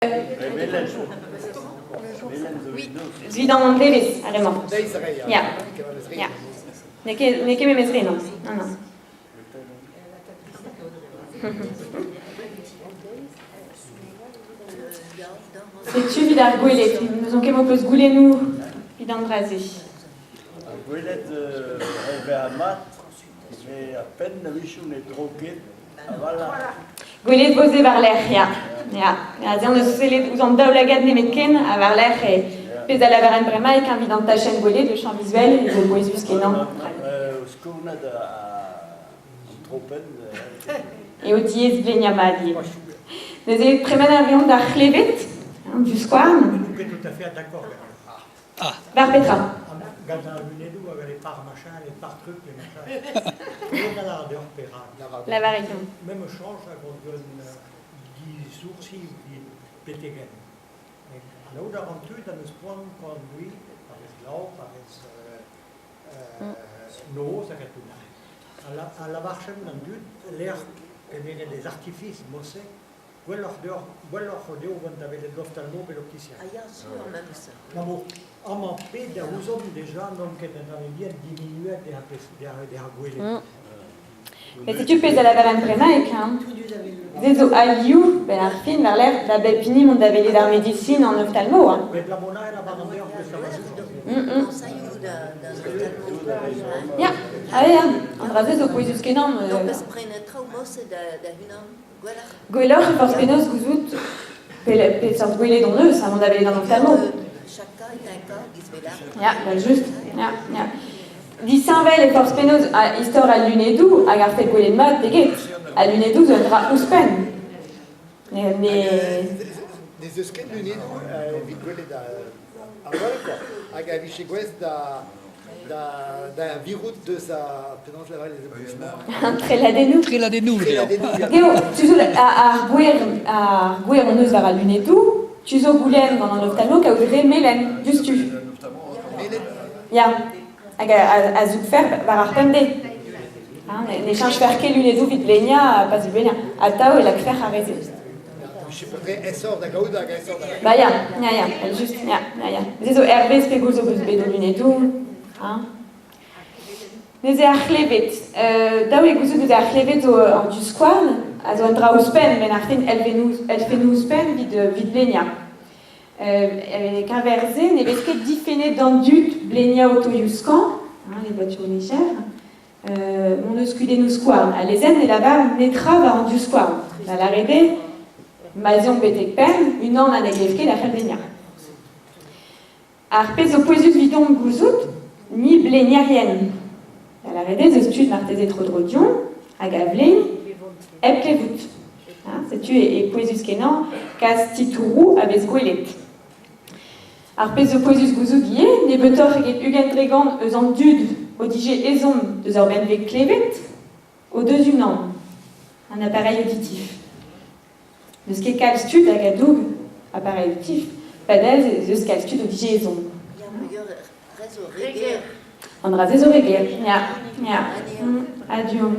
Evit an devezh, ar re-mañ. Ya. Ya. N'eo ket, n'eo ket memes re, non. Non, non. Setu evit ar gwelet. N'eus ket m'ho peus goulennoù evit an dra-se. Ar gwelet revezañ mat, met ar penn a-wechoù ne dro ket a-walc'h. Gwelet vo se war-lerc'h, ya. Ya. Aze on eus sellet ouzh an daoulagad nemetken, ha war-lerc'h e pezh a lavaren bremañ e evit an tachenn gwelet, le champ visuel, e vo pouezus-kenañ. Skournad an tro-penn. Eo diaes bleniañ mat ivez. Neuze, tremen a reomp d'ar c'hleved, hein, du skouarn. N'on ket tout à fait d'accord. Ah. War petra? Gant ar lunedoù hag les par machin, les par trucs, les machins. Eo a deoc'h perak. Lavaret deomp. Même change hag on donne disoursi betek-henn. Anaout a ran tud ha n'eus poan gant lui, pa vez glav, pa vez noz hag a tout. A lavarchen d'an dud lec'h kemeret les artifices mosse Gwelloc'h deoc'h, gwelloc'h eo gant da welet l'ophtalmo pe l'opticien. Ah ya, sur même ça. Maman, amañ pet a ouzomp déjà n'omp ket un tamm bihan diminuet d'ar gwelet. Met setu pezh a lavaren bremaik, hein. Se zo alioù, benn ar fin, war-lerc'h da bep hini mont da welet ar medisin an ophtalmo. Hein. Met la mona la bar an deoc'h peus Ya, ah ya, an dra-se zo pouezus-kenañ. Donc, peus prenet traoù mosse da unan Gwelloc'h e forzh penaos gouzout peseurt gwelet hon eus ha mont da welet an ophtalmo. Ya, just. Ya, ya. Disheñvel e forzh penaos istor al lunedoù hag ar fed gwelet mat pe get. Al lunedoù zo un dra ouzhpenn. Mais... Ne eus ket lunedoù evit gwelet ar gwall quoi. Hag a vije gouest da da virout deus a penaos lavaret Un treladennoù. Treladennoù. Geo, tu zo ar gwer ar gwer hon eus war al lunedoù, tu zo goulenn gant an ophtalmo kaout re melen diouzhtu. Ya, hag a zougfer war ar pemdez. Hein, ne cheñchfer ket lunedoù evit bleniañ pa zivleniañ. Atav e lakfer ar re-se. Ba ya, ya, ya, just, ya, ya, ya. Se zo hervez pegoulz ho peus bet ho lunedoù, hein. Neuze ar c'hleved. Dav eo gouzout eus ar c'hleved zo an divskouarn, a zo un dra ouzhpenn, met ar fin elfennoù ouzhpenn evit bleniañ. E-keñver-se ne vez ket difennet d'an dud bleniañ otoioù skañv, hein, les voitures légères, M'hon eus kudennoù skouarn. Al lezenn ne lavar netra war an divskouarn. Da lâret eo, ma'z eomp betek penn, unan ha ne glev ket a c'hell bleniañ. Ar pezh zo pouezus evidomp gouzout, ni blenierien. Da lâret eo ez eus tud marteze tro-dro deomp hag a vlegn hep klevout. Setu e pouezus-kenañ kas titouroù a vez gwelet. Ar pezh zo pouezus gouzout ivez, nebeutoc'h eget 20% eus an dud o dije ezhomm deus ur benveg klevet o deus unan, un appareil auditif. N'eus ket kalz tud hag a doug appareil auditif, padal ez eus kalz tud o dije ezhomm. An dra-se zo re ger, ya, ya, a-du on.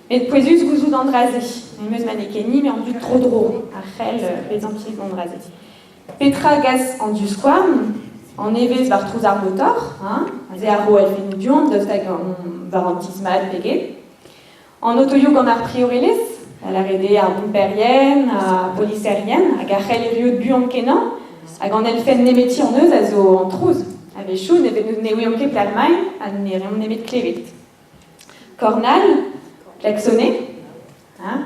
Met pouezus gouzout an dra-se. Em eus ma n'eo ket ni, met an dud tro-dro a c'hell bezañ piz an dra-se. Petra a gas an divskouarn? An evezh war trouz ar motor, hein, aze a ro elfennoù du-hont daoust hag war an tizh mat pe get. An otoioù gant ar priorelezh, da lâret eo ar bomperien, ar boliserien, hag a c'hell erruout buan-kenañ, hag an elfenn nemeti hon eus a zo an trouz. A-wechoù ne ne ouiomp ket pelec'h emaint ha ne reomp nemet klevet. Kornal, klaxonner, hein,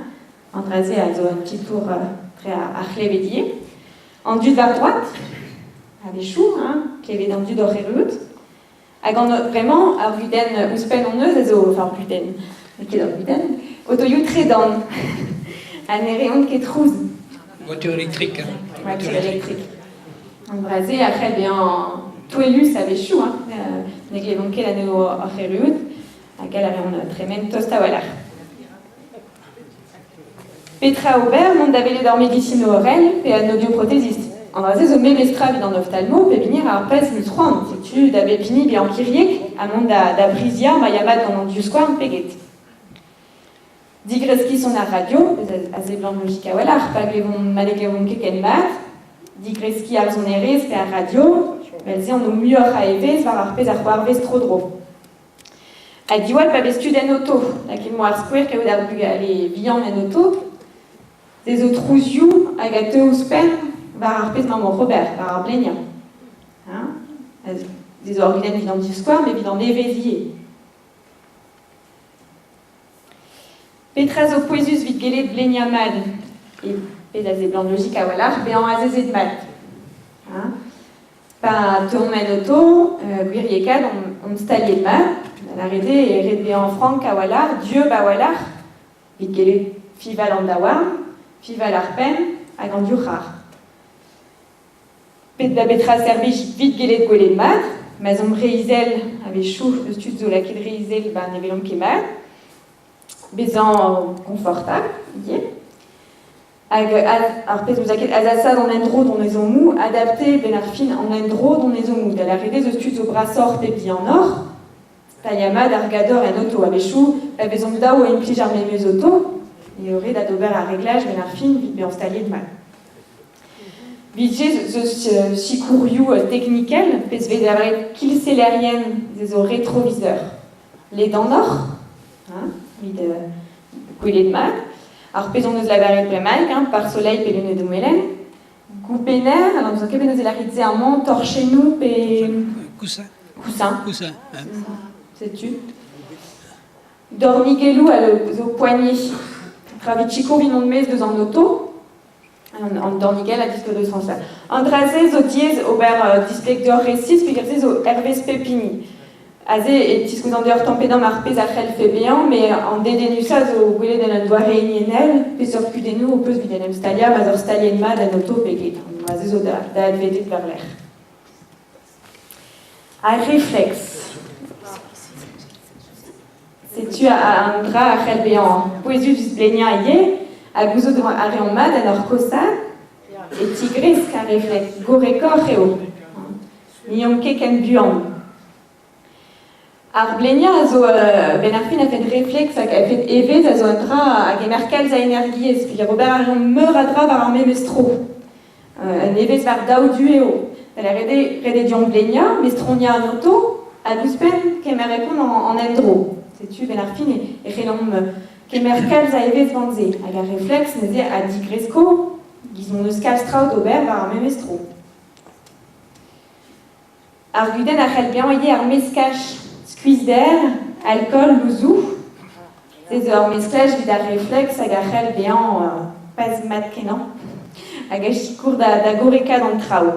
An dra-se a zo un titour tre ar c'hlevet ivez. An dud war droad, a-wechoù, hein, klevet an dud oc'h erruout. Hag an, bremañ, ar gudenn ouzhpenn hon eus a zo, enfin gudenn, n'eo ket ur gudenn, otoioù tredan ha ne reont ket trouz. Voiture électrique. Hein. Voiture électrique. An dra-se a c'hell bezañ touellus a-wechoù, hein, ne glevont ket anezho oc'h erruout, ha gall a reont tremen tost a-walc'h. Petra ober mont da welet ur medisinourel pe un audioprothésiste? An dra-se zo memes tra evit an oftalmo pe hini ar pezh 'm eus c'hoant. Setu da bep hini bezañ kiriek ha mont da briziañ ma ya mat gant an divskouarn pe get. Digreskiñ son ar radio, pezh a seblant logik a-walc'h, pa glevomp ma ne glevomp ket ken mat. Digreskiñ ar sonerezh pe ar radio, evel-se on o muioc'h a evezh war ar pezh a c'hoarvez tro-dro. Ha diwall pa vez tud en oto, lakaet 'mo ar skouer kaout ar bugale vihan en oto, se zo trouzioù hag a teu ouzhpenn war ar pezh 'maomp oc'h ober, war ar bleniañ. Hein? Se zo ur gudenn evit an divskouarn, met evit an evezh ivez. Petra zo pouezus evit gellet bleniañ mat? E pezh a seblant logik a-walc'h, bezañ azezet mat. Hein? Pa teuomp en oto, gwiriekaat omp staliet mat, da lâret eo e ret bezañ frank a-walc'h, dieub a-walc'h, evit gellet fiñval an daouarn, fiñval ar penn hag an div c'har. Pet da betra servij 'vit gellet gwelet mat, ma'z omp re izel a-wechoù eus tud zo lakaet re izel ba ne welomp ket mat. Bezañ confortable ivez. Hag ar pezh 'meus lakaet azasaat an endro d'hon ezhommoù, adapter 'benn ar fin an endro d'hon ezhommoù. Da lâret eo eus tud zo brasoc'h pe bihanoc'h. Tailhañ mat ar gador en oto a-wechoù, pa vezomp daou o implij ar memes oto, eo ret adober ar reglaj 'benn ar fin evit bezañ staliet mat. Vije zeus sikourioù teknikel, pezh vez lavaret kilsellerien ze zo retroviseur ledanoc'h, hein, evit gwelet mat. Ar pezh hon eus lavaret bremaik, hein, pare-soleil pe lunedoù melen. Goupenner, alors n'ouzon ket penaos e lârit se amañ, torchennoù pe... Coussin. Coussin. Coussin, hein. Setu. Dornigelloù a zo poanier. Ravit sikour vin on maez deus an oto, An dornigell a disko deus Frañs. An dra-se zo diaes ober displeg deoc'h resis peogwir se zo hervez pep hini. Aze e tiskouezan deoc'h tamm-pe-damm ar pezh a c'hellfe bezañ, met an dedennusañ zo gwelet en un doare hiniennel peseurt kudennoù ho peus evit en em staliañ ma'z oc'h staliet mat en oto pe get. An dra-se zo da advedet war-lerc'h. Ar refleks. Setu an dra a c'hell bezañ pouezus bleniañ ivez, ha gouzout a reomp mat en hor kosañ e tigresk ar refleks. Gorrekoc'h eo. N'eomp ket ken buan. Ar bleniañ a zo benn ar fin a-fet refleks hag a-fet evezh a zo un dra a gemer kalz a energiezh peogwir ober a reomp meur a dra war ar memes tro. Un evezh war daou du eo. Da lâret eo ret eo deomp bleniañ, mestroniañ an oto, hag ouzhpenn kemer e kont an endro. Setu benn ar fin e c'hellomp kemer kalz a evezh gant se. Hag ar refleks neuze a digresko, giz m'hon eus kalz traoù d'ober war ar memes tro. Ar gudenn a c'hell bezañ ivez ar meskaj skuizhder, alkool, louzoù. Se zo ur meskaj evit ar refleks hag a c'hell bezañ pas mat-kenañ hag a sikour da gorrekaat an traoù.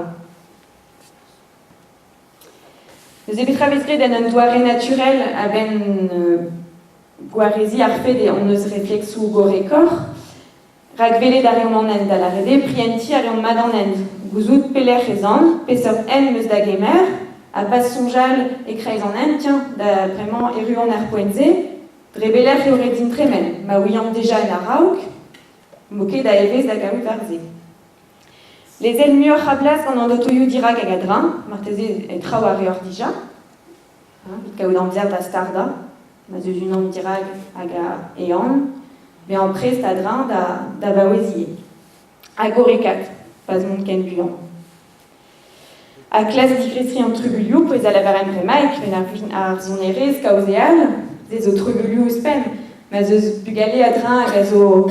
Neuze petra vez graet en un doare naturel a-benn gwareziñ ar fed hon eus refleksoù gorrekoc'h? Rakwelet a reomp an hent, da lâret eo prientiñ a reomp mat an hent, gouzout pelec'h ez an, peseurt hent 'm eus da gemer, ha pas soñjal e-kreiz an hent, tiens, da bremañ erru on er poent-se, dre belec'h eo ret din tremen, ma ouian deja en a-raok, 'mo ket a evezh da gaout war se. Lezel muioc'h a blas gant an otoioù dirak hag a-dreñv, marteze e traoù a reoc'h dija, evit kaout amzer da stardañ, ma 'z eus unan dirak hag a ehan, bezañ prest a-dreñv da vaouez ivez. Ha gorrekaat, pas mont ken buan. Ha klask digreskiñ an trubuilhoù, pezh a lavaren bremaik, met ar sonerezh kaozeal, se zo trubuilhoù ouzhpenn. Ma 'z eus bugale a-dreñv hag a zo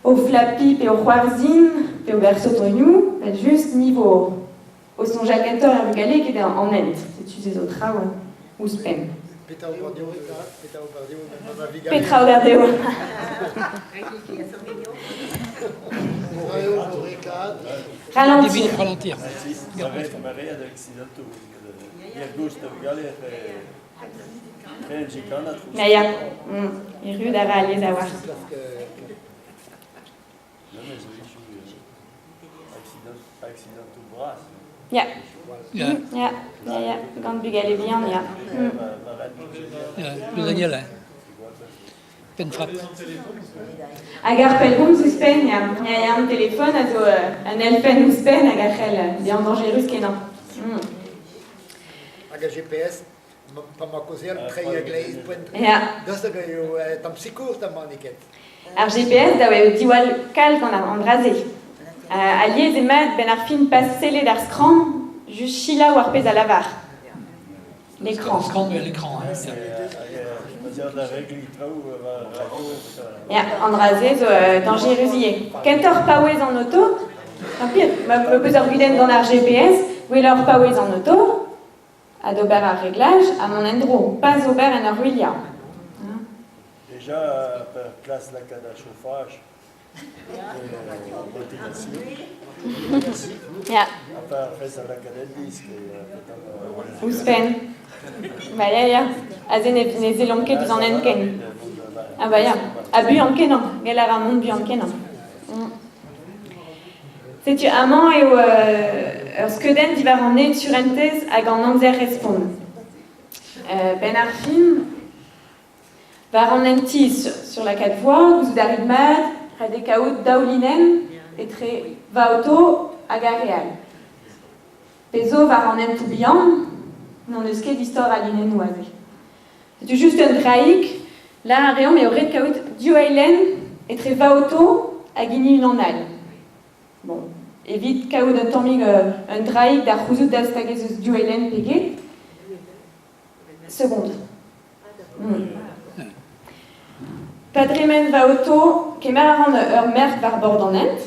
o flapiñ pe o c'hoarzhin pe ober sotonioù, evel-just, ni vo O soñjal kentoc'h er vugale eget an hent, setu se zo traoù ouzhpenn. Petra ober dezho eta? Petra ober dezho ma vugale? Petra ober dezho? Ralentir. Ralentir. Ya, ya. Erru da ra alies a-walc'h. Ya. Ya, gant bugale vihan, ya. Ya, Daniel, hein. Penn-frapp. Hag ar pellgomz ouzhpenn, ya. Ya, an telefon a zo un elfenn ouzhpenn hag a c'hell bezañ dañjerus-kenañ. Hag ar GPS, pa ma kaozeal treiñ a-gleiz, poent. Ya. Daoust hag eo tamm sikour tamm ket. Ar GPS dav eo diwall kalz gant an dra-se. Alies eo mat 'benn ar fin pas sellet ar skramm, just selaou ar pezh a lavar. L'écran. Skramm eo l'écran. Ya, an dra-se zo dañjerus ivez. Kentoc'h paouez an oto, tant pis, ma peus ur gudenn gant ar GPS, gwelloc'h paouez an oto, ha d'ober ar reglaj ha mont en-dro, pas ober en ur ruilhañ. Déjà, per klas lakaat ar chauffage, motivation. Ya. Ha pa fez al lakaat en disk. Ouzhpenn. Ba ya, ya. Aze ne, ne sellomp ket ouzh an hent ken. Ah ba ya. Ha buan-kenañ. Gell a ra mont buan-kenañ. Setu amañ eo ur skeudenn diwar an hent surentez hag an amzer respont. Benn ar fin, war an hent tizh sur la quatre voies, gouzout a rit mat, ret eo kaout daou linenn etre va oto hag ar re all. Pezh zo war an hentoù bihan, n'hon eus ket istor a linennoù aze. Setu just un draig, lâr a reomp eo ret kaout div eilenn etre va oto hag hini unan all. Bon, evit kaout un tammig un draig da c'houzout daoust hag ez eus div eilenn pe get, seconde. Pa dremen va oto, kemer a ran ur merk war bord an hent.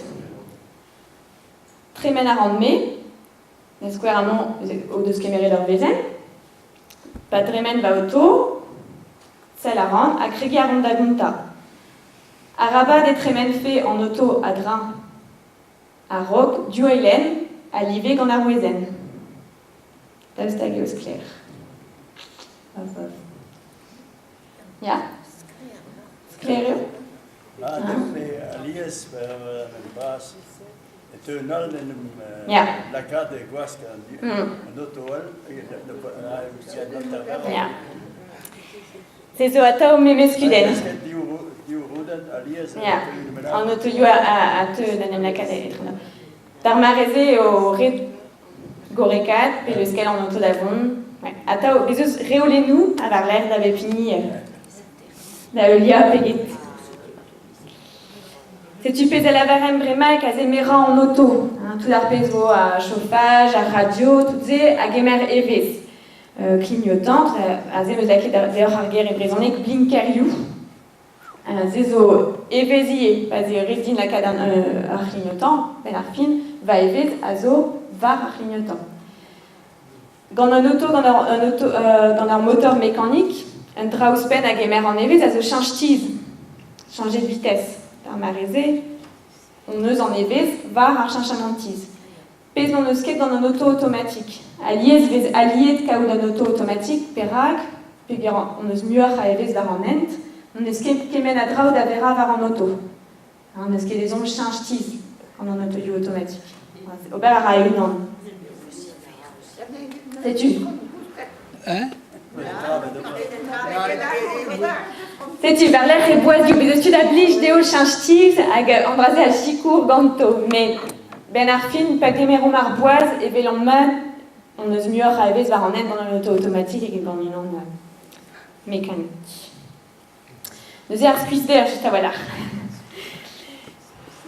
Tremen a ran-me, da skouer amañ o deus kemeret ur wezenn. Pa dremen va oto, sell a ran ha kregiñ a ran da gontañ. Arabat e tremenfe an oto a-dreñv a-raok div eilenn a live gant ar wezenn. Daoust hag eo sklaer? Ya? Sklaer eo? Ah, me alies bras e teu un all en em lakaat e gwask an oto all. Ya. Se zo atav memes kudenn. Ya. An otoioù a teu d'en em lakaat etre D'ar mare-se eo ret gorrekaat pe leuskel an oto da vont. Atav, bez eus reolennoù ha war-lerc'h da bep hini da heuliañ pe get. Setu pezh a lavaremp bremañ aze merañ an oto. Tout ar pezh vo a chauffage, ar radio, tout se a gemer evezh. Clignotant, aze 'm eus lakaet deoc'h ar ger e brezhoneg blinkerioù. Se zo evezh ivez, pa 'z eo ret din lakaat ar c'hlignotañ, benn ar fin, va evezh a zo war ar c'hlignotañ. Gant an oto, gant an oto, gant ar motor mekanik, un dra ouzhpenn a gemer an evezh a zo cheñch tizh, chañjet vitesse. D'ar mare-se, hon eus an evezh war ar cheñchamant tizh. Pezh n'hon eus ket gant an oto automatik. Alies vez aliet kaout an oto automatik, perak? Peogwir hon eus muioc'h a evezh war an hent, n'hon eus ket kement a draoù da verañ war an oto. N'eus ket ezhomm cheñch tizh gant an otoioù automatik. Ober a ra e-unan. Setu. Hein? Setu, war-lerc'h e boazioù, bez eus tud a blij dezho cheñch tizh hag an dra-se a sikour ganto. Met benn ar fin, pa gemeromp ar boaz e welomp mat hon eus muioc'h a evezh war an hent gant an oto automatik eget gant unan mekanik. Neuze ar skuizhder just a-walc'h.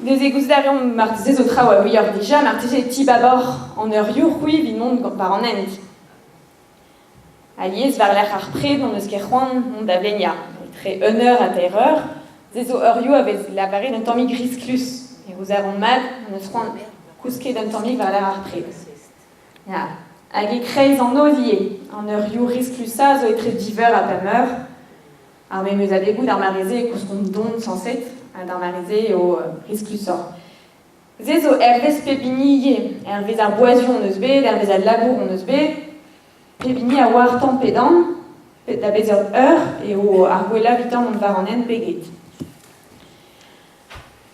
Neuze gouzout a reomp marteze zo traoù a ouioc'h dija, marteze e tibaboc'h an eurioù c'hwi evit mont war an hent. Alies war-lerc'h ar pred n'hon eus ket c'hoant mont da vleniañ. Etre un eur ha teir eur, se zo eurioù a vez lavaret un tammig risklus. E ouzer mat hon eus c'hoant kousket un tammig war-lerc'h ar pred. Ya. Hag e-kreiz an noz ivez, an eurioù risklusañ zo etre div eur ha pemp eur. Ar memes abegoù d'ar mare-se e kouskont don sañset, ha d'ar mare-se eo risklusoc'h. Se zo hervez pep hini ivez, hervez ar boazioù hon eus bet, hervez al labour hon eus bet. Pep hini a oar tamm pe damm, da beseurt eur eo ar gwellañ evitañ mont war an hent pe get.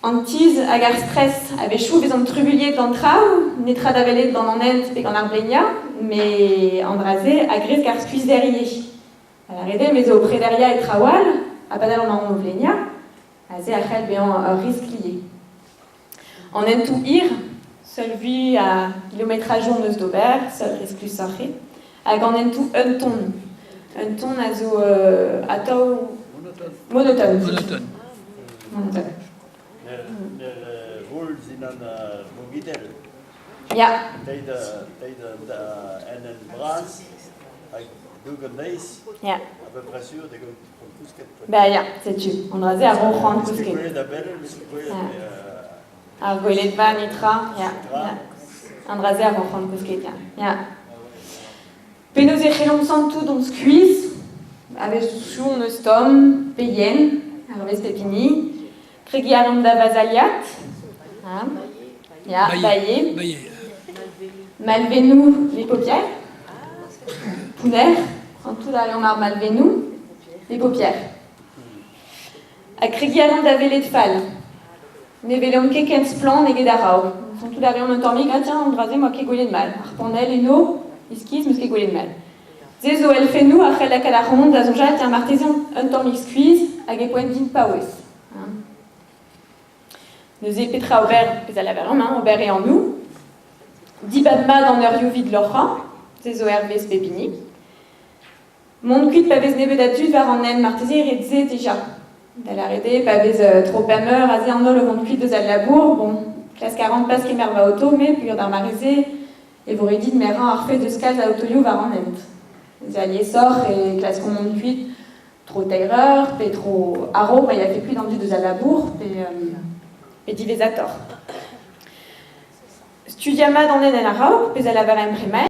An tizh hag ar stress a-wechoù vezont trubuilhet gant traoù, netra da welet gant an hent pe gant ar bleniañ, met an dra-se a gresk ar skuizhder ivez. Da lâret eo, me zo o prederiañ e traoù all, ha padal on o vleniañ, aze a c'hell bezañ ur riskl ivez. An hentoù hir, seul vui a gilometrajoù hon eus d'ober, seul risklusoc'h eo. Hag an hentoù unton. Unton a zo atav monoton. Monoton. Nel voul zinan bogidel. Ya. Teid da en en bras, hag doug an deiz, Ya. à peu près sûr de gaout c'hoant kousket. Ba ya, setu. An dra-se a ro c'hoant Vez ket kousket. gwelet a-bell, vez ket gwelet, Ya. mais, Ar gwelet va nitra, ya. Tra. Ya. An dra-se a ro c'hoant kousket, ya. Ya. Penaos e c'hellomp santout hon skuizh, a-wechoù hon eus tomm, pe yen, hervez pep hini. Kregiñ a reomp da vazaliat. Ha. Ya, Baillet. baillet. Baillet. Malvennoù, les paupières. Pounner, santout a reomp ar malvennoù, les paupières. Ha kregiñ a reomp da welet fall. Ne welomp ket ken splann eget a-raok. Santout a reomp un tammig, ah tiens, an dra-se 'moa ket gwelet mat. Ar panell eno, iskis, 'meus ket gwelet mat. Se zo elfennoù a c'hell lakaat ac'hanomp da soñjal, tiens, marteze on un tammig skuizh hag e poent din paouez. Hein. Neuze petra ober, pezh a lavaromp, hein, ober ehanoù. Dibab mat an eurioù evit loc'hañ, se zo hervez pep hini. Mont kuit pa vez nebeut a dud war an hent, marteze e ret se dija. Da lâret eo, pa vez tro pemp eur, aze an holl o vont kuit eus al labour, bon, klask a ran pas kemer va oto, me, peogwir d'ar mare-se e vo ret din merañ ar fed eus kalz a otoioù war an hent. Neuze aliesoc'h e klaskomp mont kuit tro teir eur, pe tro a-raok ma yafe kuit an dud eus al labour, pe diwezhatoc'h. Studiañ mat an hent en a-raok, pezh a lavaremp bremañ.